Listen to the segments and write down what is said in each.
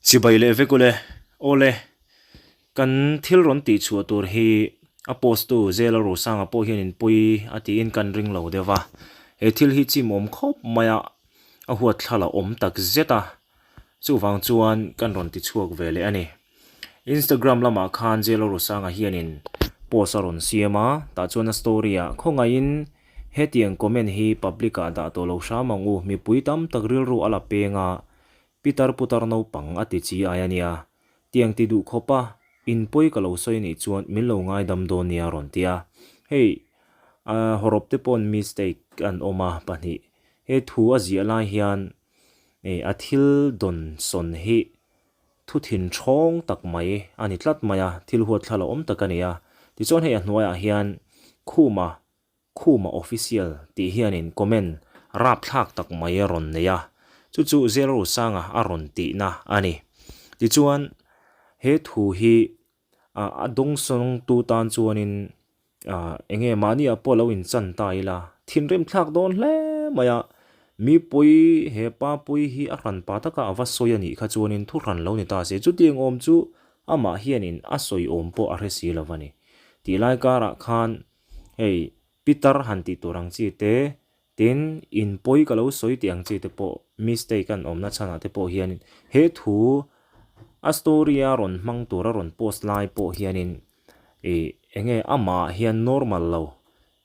Chibai leh vek ule. Awle, kan thil rawn tih chhuah tur hi a post tu Zela Rosanga pawh hian in pawi a tiin kan ring lo deuh va. He thil hi chimawm khawp mai a, a huat thla la awm tak zet a. Chuvang chuan kan rawn ti chhuak ve leh a ni. Instagram lamah khan Zela Rosanga hianin post a rawn siam a, tah chuan a story ah khawngaihin hetiang comment hi public ah dah tawh lo hram ang u, mipui tam tak rilru a la peng a, Pitar putar naupang a ti chi ai a nia, tiang ti duh khawp a, in pawi ka lo sawi anih chuan min lo ngaidam dawn nia a rawn ti a. Hei, hawrawp te pawn mistake an awm a pahnih. He thu a ziah lai hian a thil dawn sawn hi thu thin thawng tak mai a ni tlat mai a, thil huatthlala awm tak a ni a. Tichuan hei a hnuaiah hian Khuma Khuma Official tih hianin comment rapthlak tak mai a rawn nei a, chu chu Zelrosanga a rawn tihna a ni. Tichuan, he thu hi a dawngsawngtu tan chuanin eng nge mahniah pawh lo inchan ta ila, thinrim thlak dawn hle mai a, mipui he pa pui hi a hran pa taka a va sawi a nih kha chuanin thu hran lo ni ta se, chutiang awm chu amah hianin a sawi awm pawh a hre si lo a ni. Tih lai karah khan Hei, Pitar han tih tur ang chi te, tin in pawi ka lo sawi tih ang chi te pawh mistake an awmna chhanah te pawh hian he thu a story a rawn hmang tur a rawn post lai pawh hianin ih eng nge amah hian normal lo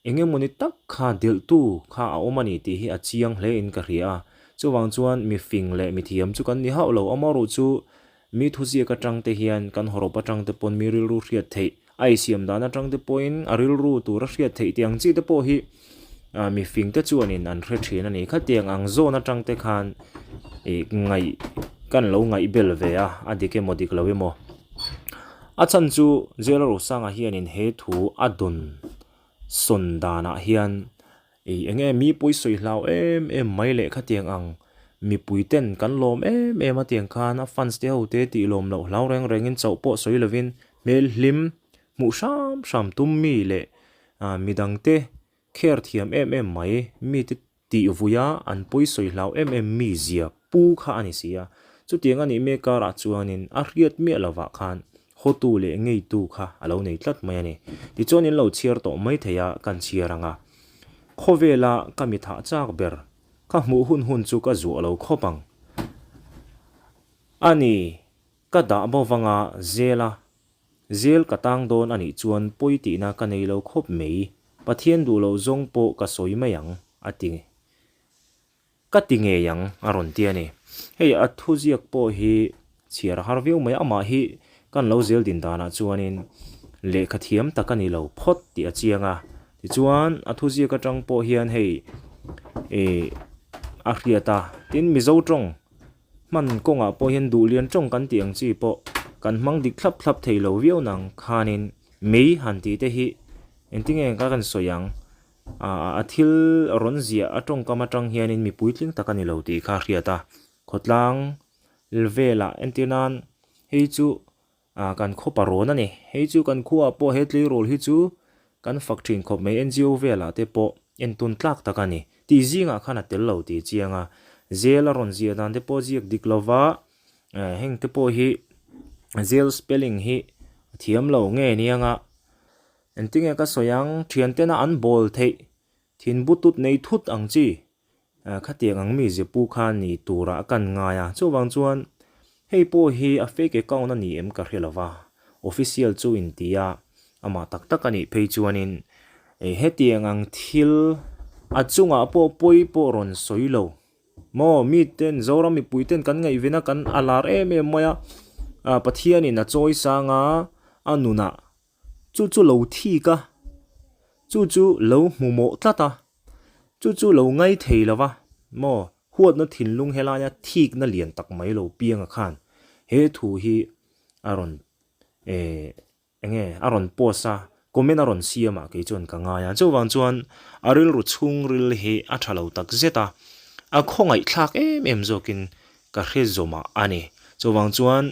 eng emawni tak kha delhtu kha a awm a ni tih hi a chiang hle in ka hria a, chuvang chuan mifing leh mithiam chu kan ni hauh lo amaherawh chu Mi thuziak atang te hian kan hawrawp atang te pawn mi rilru hriat theih, a insiam dan atang te pawhin a rilru tur a hriat theih tih ang chi te pawh hi mi fing te chuanin an hre thin a ni. Khatiang ang zawn atang te khan ih ngaih kan lo ngaih bel ve a, a dik emaw dik lo emaw. A chhan chu Jail Rosanga hianin he thu a dawn sawn danah hian Ei eng nge mi pawi sawi hlau em em mai leh khatiang ang mipui ten kan lawm em em a tiang khan a fans te ho te tih lawm loh hlau reng reng in chauh pawh sawi lovin hmel hlim hmuh hram hram tum mi leh midang te care thiam em em mai mi te tih vui a an pawi sawi hlau em em mi zia pu kha a ni si a chutiang a nih mek karah chuanin a hriat miah lovah khan hawtu leh ngeitu kha a lo nei tlat mai a ni. Tichuan in lo chhiar tawh mai thei a, kan chhiar ang a. Khawvela ka mi thah chak ber, ka hmuh hun hun chu ka zuah lo khawp ang. A ni, ka dah bo vanga zel a, zel ka tang dawn a nih chuan pawi tihna ka nei lo khawp mai, Pathian duh loh zawng pawh ka sawi mai ang, a ti. Ka ti ngei ang, a rawn ti a ni. Hei a thuziak pawh hi chhiar a har viau mai, amah hi kan lo zel din danah chuanin lehkha thiam tak a ni lo phawt tih a chiang a. Tichuan a thuziak atang pawh hian hei ih a hriat a, tin Mizo tawng hman kawngah pawh hian duhlian tawng kan tih ang chi pawh kan hmang dik thlap thlap thei lo viau nang khanin mei han tih te hi engtinge ka rawn sawi ang. A thil rawn ziah a tawngkam atang hianin mi puitling tak a ni lo tih kha a hriat a, khawtlang velah entir nan hei chu kan khaw parawn a ni, hei chu kan khuaah pawh he tleirawl hi chu kan fak thin khawp mai NGO velah te pawh entun tlak tak a ni tih zingah khan a tel lo tih chiang a, zel a rawn ziah dan te pawh ziak dik lova heng te pawh hi zel spelling hi a thiam lo nge nia nga. Engtinge ka sawi ang, thiantena an bawl theih thin butut nei thut ang chi khatiang ang mi ziapu kha ni turah a kan ngai a, chuvang chuan hei pawh hi a fake account a ni em ka hre lo va, official chu in ti a, amah tak tak a nih phei chuanin hetiang ang thil a chungah pawh pawi pawh rawn sawi lo maw, miten Zoram mipui ten kan ngaihven a kan a lar em em mai a, Pathianin a chawi sang a, a nunah Chu chu lo thik a, chu chu lo hmu mawh tlat a, chu chu lo ngai thei lo va, maw huatna thinlung helaia thikna lian tak mai lo pianga khan he thu hi a rawn eh eng nge a rawn post a, comment a rawn siam ah kei chuan ka ngai a, chuvang chuan a rilru chhungril hi a tha lo tak zet a, a khawngaihthlak em em zawkin ka hre zawmah a ni, chuvang chuan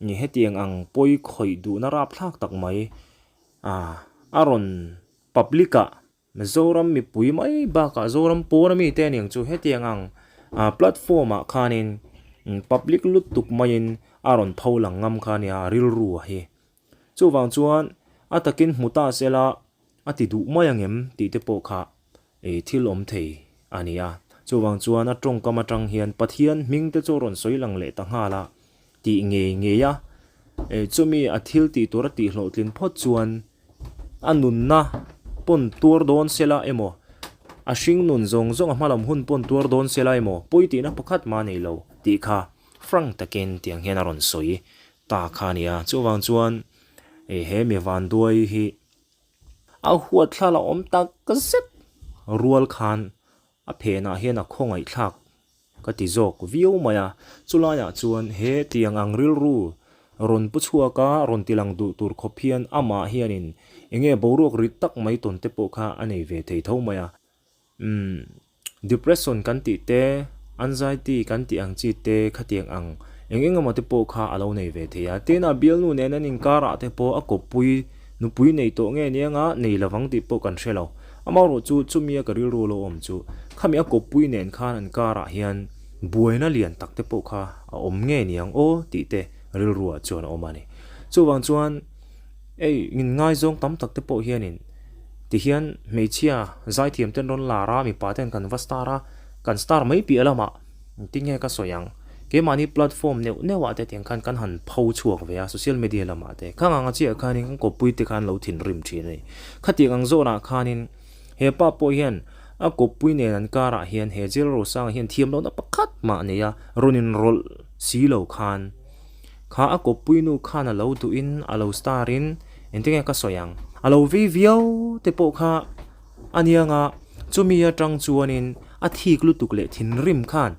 Ni hetiang ang pawi khawih duhna rapthlak tak mai a a rawn public ah Mizoram mipui mai bakah Zoram pawn ami te aniang chu hetiang ang platform ah khanin. Public lutuk maiin a rawn pho lang ngam kha a nia a rilru a hi. Chuvang chuan a takin hmu ta sela a ti duh mai ang em tih te pawh kha thil awm thei a ni a. Chuvang chuan a tawngkam atang hian Pathian hming te chu a rawn sawi lang leh ta nghal a tih ngei ngei a. Chumi a thil tih tur a tih hlawhtlin phawt chuan a nunna pawn tuar dawn sela emaw, a hring nun zawng zawng a hmalam hun pawn tuar dawn sela emaw pawi tihna pakhat mah nei lo tih kha frank takin tiang hian a rawn sawi ta kha a ni a. Chuvang chuan he mi vanduai hi a huatthlak la awm tak zet rual khan a phenah hian a khawngaihthlak ka ti zawk viau mai a. Chulaiah chuan he tiang ang rilru rawn pu chhuak a, rawn ti lang duh tur khawp hian amah hianin eng nge boruak rit tak mai tawn te pawh kha a nei ve thei tho mai a. Umm depression kan tih te, anxiety kan tih ang chi te khatiang ang eng eng emaw te pawh kha a lo nei ve thei a. Tin a bialnu nen an inkarah te pawh a kawppui nupui nei tawh nge nia nga nei lovang tih pawh kan hre lo. Amaherawh chu chumi a ka rilru lo awm chu khami a kawppui nen khan an karah hian buaina lian tak te pawh kha a awm nge niang aw tih te rilruah chuan a awm a ni. Chuvang chuan hei min ngaizawng tam tak te pawh hianin tihian hmeichhia zaithiam ten rawn lar a mipa ten kan va star a, kan star mai piah lamah engtin nge ka sawi ang keimahni platform neuh neuh ah te tiang khan kan han pho chhuak ve a social media lamah te khang ang chiah khanin kan kawppui te khan lo thinrim thin a ni. Khatiang ang zawnah khanin he pa pawh hian a kawppui nen an karah hian he jail rosangah hian thiam lohna pakhat mah nei a rawn inrawlh si lo khan kha a kawppui nu khan a lo duhin a lo star in engtin nge ka sawi ang a lo vei viau te pawh kha a nia nga chumi atang chuanin a thik lutuk leh thinrim khan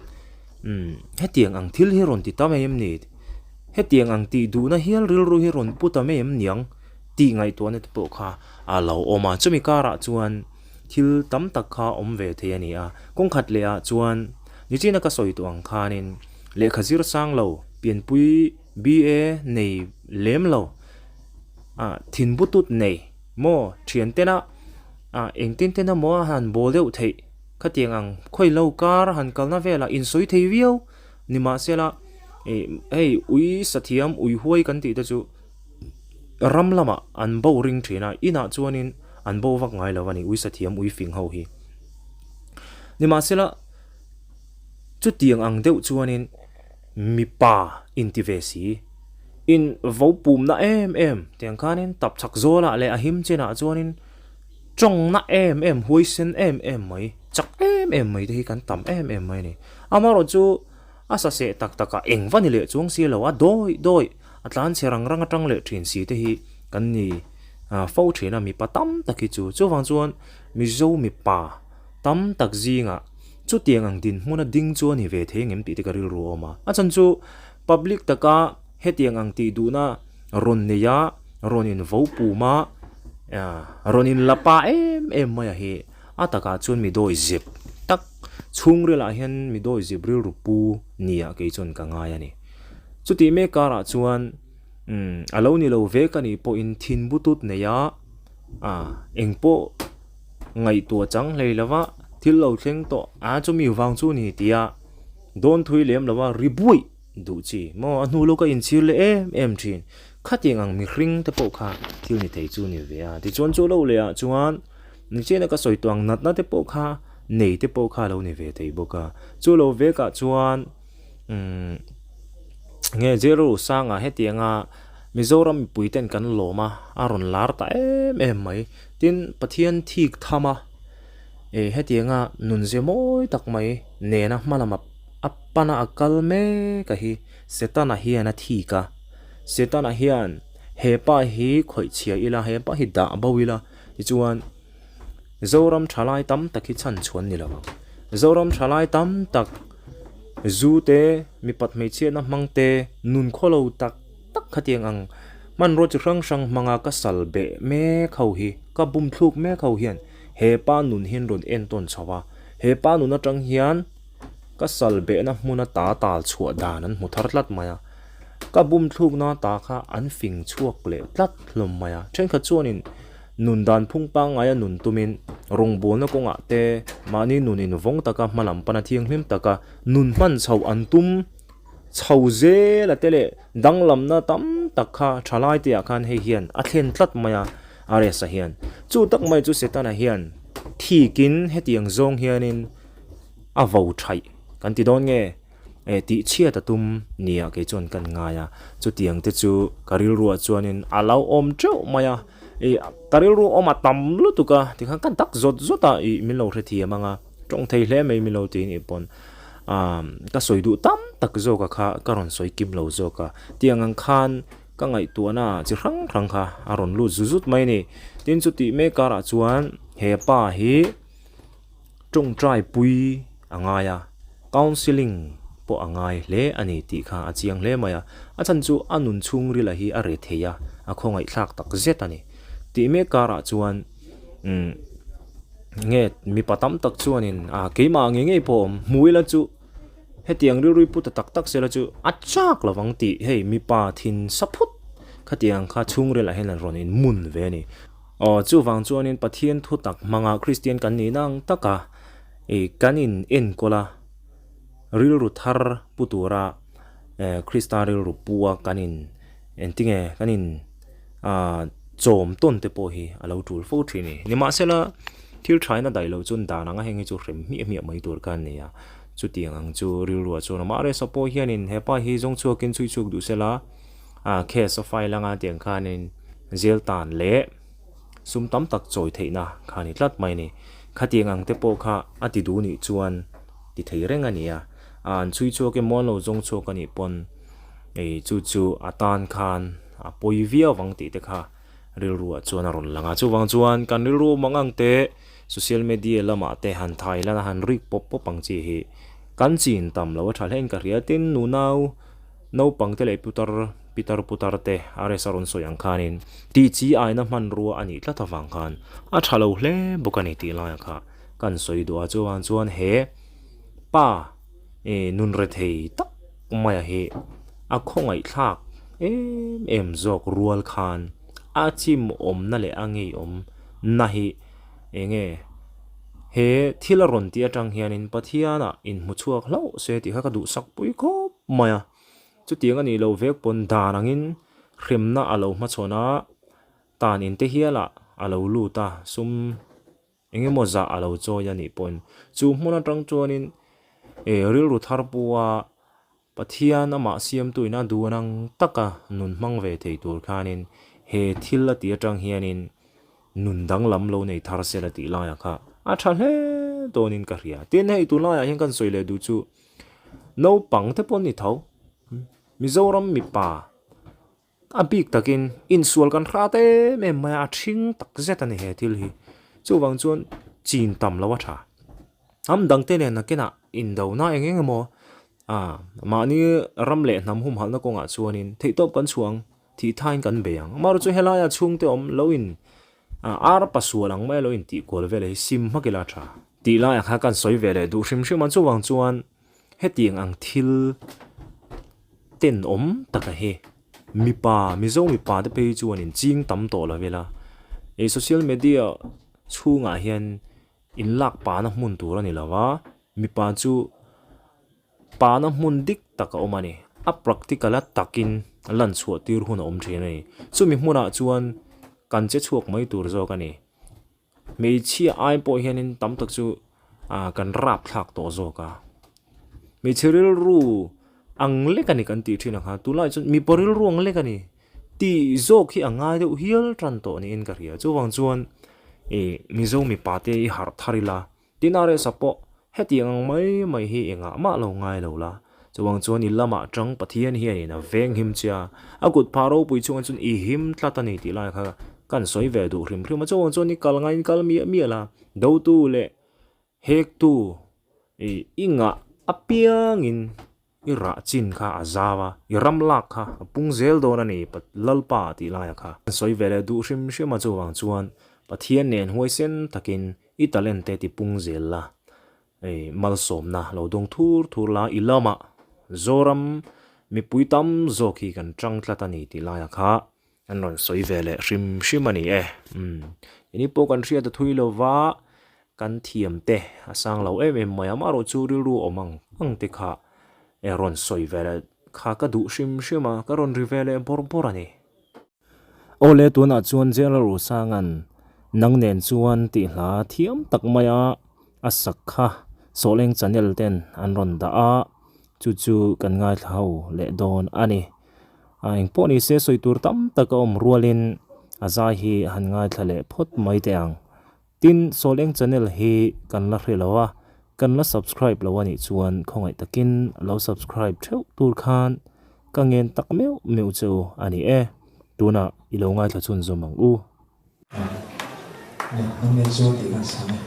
umm hetiang ang thil hi rawn ti ta mai em ni hetiang ang tih duhna hial rilru hi rawn pu ta mai em niang tih ngaihtuahna te pawh kha a lo awm a chumi karah chuan thil tam tak kha awm ve thei a ni a kawng khat leh ah chuan nichina ka sawi tawh ang khanin lehkha zir sang lo pianpui B_A nei lem lo ah thin butut nei. Maw thian tena ah engtin tena maw a han bawl deuh theih khatiang ang khawi lo kar a han kalna velah insawi thei viau nimahsela ih hei ui sathiam ui huai kan tih te chu ram lamah an bo ring thin a inah chuanin an bo vak ngai lo a ni ui sathiam ui fing ho hi nimahsela chutiang ang deuh chuanin. Mipa inti ve si. In vo pumna em em tiang khanin tap chak zawlah leh a him chinah chuanin tawngna em em huaisen em em mai chak em em mai te hi kan tam em em mai a ni. Amaherawh chu a sa seh tak takah eng va ni leh chuang si lo a dawi dawi a tlan chhe rang rang atang leh thin si te hi kan ni fo thin a mipa tam tak hi chu. Chuvang chuan Mizo mipa tam tak zingah chutiang ang dinhmuna ding chu a ni ve thei ngem tih te ka rilru a awm a. A chhan chu public taka hetiang ang tih duhna rawn nei a, rawn in vo pum a, rawn in la pa em em mai a hi a takah chuan mi dawi zep tak chhungrilah hian mi dawi zep rilru pu nia kei chuan ka ngai a ni. Chutih mek karah chuan umm a lo ni lo ve ka nih pawhin thin butut nei a, engpawh Ngaihtuah chang hlei lova thil lo thleng tawh a chumi vang chu ni tia dawn thui lem lova ri buaih duh chi maw a hnu lawka inchhir leh em em thin. Khatiang ang mihring te pawh kha thil ni thei chu ni ve a. Tichuan chu lo leh ah chuan nichina ka sawi tawh ang natna te pawh kha nei te pawh kha lo ni ve thei bawk a. Chu lo vek ah chuan umm nge zero sangah hetianga Mizoram mipui ten kan lawm a a rawn lar ta em em mai. Tin, Pathian thik tham a, eh hetianga nunze mawi tak mai nena hma lama a pana a kal mek a hi Setana hian a thik a. Setana hian he pa hi khawih chhia ila, he pa hi dah bo ila tichuan Zoram thalai tam tak hi chhan chhuan ni lo ang. Zoram thalai tam tak zu te, mipat hmeichhiatna hmang te, nun khawlo tak tak khatiang ang hmanraw chi hrang hrang hmanga ka sal beh mek ho hi, ka bum thluk mek ho hian he pa nun hian rawn entawn chho a, he pa nun atang hian ka sal behna hmuna ta tal chhuah dan an hmu thar tlat mai a, ka bum thlukna ta kha an fing chhuak leh tlat hlawm mai a, thenkhat chuanin nun dan phung pangngaia nun tumin rawngbawlna kawngah te mahni nun invawng taka hma lam pana thianghlim taka nun hman chhoh an tum. chho zel a te leh danglamna tam tak kha thalai te ah khan hei hian a thlen tlat mai a RS-a hian. Chu tak mai chu Setana hian thikin hetiang zawng hianin a vo thaih kan ti dawn nge? Eh tih chhiat a tum nia kei chuan kan ngai a, chutiang te chu ka rilruah chuanin a lo awm teuh mai a, ih ka rilru awm a tam lutuk a tikhan ka dak zawt zawt a ih min lo hrethiam ang a, tawng thei hle mai min lo ti nih pawn ah ka sawi duh tam tak zawk a kha ka rawn sawi kim lo zawk a, tiang ang khan ka ngaihtuahna chi hrang hrang kha a rawn lut zut zut mai a ni, tin chutih mek karah chuan he pa hi. Tawngtai pui a ngai a, counselling pawh a ngai hle a ni tih kha a chiang hle mai a. A chhan chu a nun chhungrila hi a re thei a, a khawngaihthlak tak zet a ni. Tih mek karah chuan umm nge mipa tam tak chuanin ah keimah ngei ngei pawh awm hmu ila chu hetiang rilru pu ta tak tak sela chu a chak lovang tih hei mipa thin sa phut khatiang kha chhungrilah hian an rawn inmun ve a ni. Aw, chuvang chuanin Pathian thu tak hmanga Kristian kan nihna ang taka i kan in enkawl a, rilru thar pu tura Krista rilru pu a kan in engtinge kan in ah chawm tawn te pawh hi a lo tul fo thin a ni. Nimahsela, thil thaina daih loh chuan dan anga heng hi chu hrem hmiah hmiah mai tur kha a ni a, chutiang ang chu rilruah chuan amah resa pawh hianin hepa hi zawng chhuakin chhui chhuak duh sela, ah case a file anga tiang khanin Zel tan leh sum tam tak chawi theihna kha a ni tlat mai a ni. Khatiang ang te pawh kha a ti duh nih chuan ti thei reng a ni a, a an chhui chhuak emaw an lo zawng chhuak a nih pawn ei chu chu a tan khan a pawi viau vang tih te kha rilruah chuan a rawn lang a. Chuvang chuan kan rilru mang ang te social media lamah te han thai lan a han rik pawp pawp ang chi hi kan chin tam lo a tha hlein ka hria. Tin, nunau Naupang te leh putar pitar putar te RS a rawn sawi ang khanin tih chi aina hmanrua a nih tlat avang khan a tha lo hle bawk a ni tih laiah kha kan sawi duh a, chuvang chuan he pa ih nun rethei tak maia hi a khawngaihthlak em em zawk rual khan a chim awmna leh a ngeiawm na hi eng nge he thil a rawn tih atang hianin Pathianah inhmu chhuak hlauh se tih kha ka duhsak pui khawp. mai a, chutiang a nih loh vek pawn dan angin hremna a lo hmachhawn a, tan in te hialah a lo lut a, sum eng emaw zah a lo chawi a nih pawhin chu hmun atang chuanin eh rilru thar pua Pathian amah siamtu ina duan ang taka nun hmang ve thei tur khanin he thil a tih atang hianin nun danglam lo nei thar sela tih laiah kha a tha hle dawnin ka hria. Tin, hei tunlaiah hian kan sawi leh duh chu Naupang te pawh an ni tho. Mizoram mipa a bik takin insual kan hrat em em mai a, a thing tak zet a ni he thil hi. Chuvang chuan chin tam lo a tha. Hnam dang te nen nakinah indona eng eng emaw ah mahni ram leh hnam humhalhna kawngah chuanin theihtawp kan chhuang thih thain kan bei ang. Amaherawhchu helaiah chhungte awm lo in ar pasual ang mai lo in tih kual vel hi sim hmak ila tha. Tih laiah khan kan sawi ve leh duh hrim hrim a, chuvang chuan hetiang ang thil tenawm taka hi mipa Mizo mipa te phei chuan in ching tam tawh lo ila, ih social media chhungah hian in lak pahna hmun tur a ni lo va, mipa chu Pahna hmun dik tak a awm a ni. A practical a takin lan chhuah tir hun a awm thin a ni. Chumi hmunah chuan kan che chhuak mai tur zawk a ni. Hmeichhia ai pawh hianin tam tak chu ah kan rap thlak tawh zawk a. Hmeichhe rilru ang lek a ni kan tih thin ang kha. Tunlai chuan mipa rilru ang lek a ni tih zawk hi a ngai deuh hial tan tawh niin ka hria. Chuvang chuan ih Mizo mipa te hi harh thar ila. Tin RS-a pawh hetiang ang mai mai hi engah mah lo ngai lo la, chuvang chuan i lamah tang Pathian hianin a veng him che a, a kut phah ropui chungah chuan i him tlat a ni tih lai kha kan sawi ve duh hrim hrim a, chuvang chuan i kal ngaiin kal miah miah la, dotu leh hektu i ngah apiangin I rah chin kha a zau a, i ram lak kha a pung zel dawn a ni, Lalpa tih laia kha. An sawi ve leh duh hrim hrim a, chuvang chuan Pathian nen huaisen takin i talent te ti pung zel la, ei malsawmna lo dawng thur thur la, i lamah Zoram mipui tam zawk hi kan tang tlat a ni tih laia kha an rawn sawi ve leh hrim hrim a ni e. Umm, ini pawh kan hriat a thui lova, kan thiam te a sang lo em em mai a, amaherawhchu rilru awm ang ang te kha rawn sawi ve leh. kha ka duh hrim hrim a, ka rawn ri ve leh bawrh bawrh a ni. Awle tunah chuan General Rosanga'n nang nen chuan tih hla thiam tak maia a sak kha Sawhleng channel ten an rawn dah a, chu chu kan ngaithla ho leh dawn a ni. A engpawh ni se sawi tur tam tak a awm rualin a zai hi han ngaithla leh phawt mai teh ang. Tin, Sawleng channel hi kan la hre lo a, kan la subscribe lo a nih chuan khawngaih takin lo subscribe theuh tur khan ka ngen tak meuh meuh che u a ni e. Tunah i lo ngaithla chhunzawm ang u. Nang nen chuan tih kan chhang e.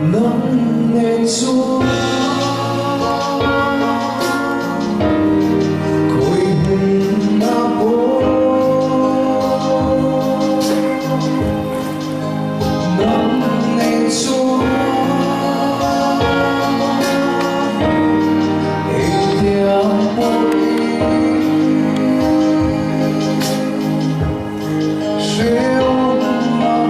Nang nen chuan khawi hmun a pawh Nang nen chuan engtiang pawhin Hreawm a pawh.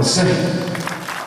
rawh se.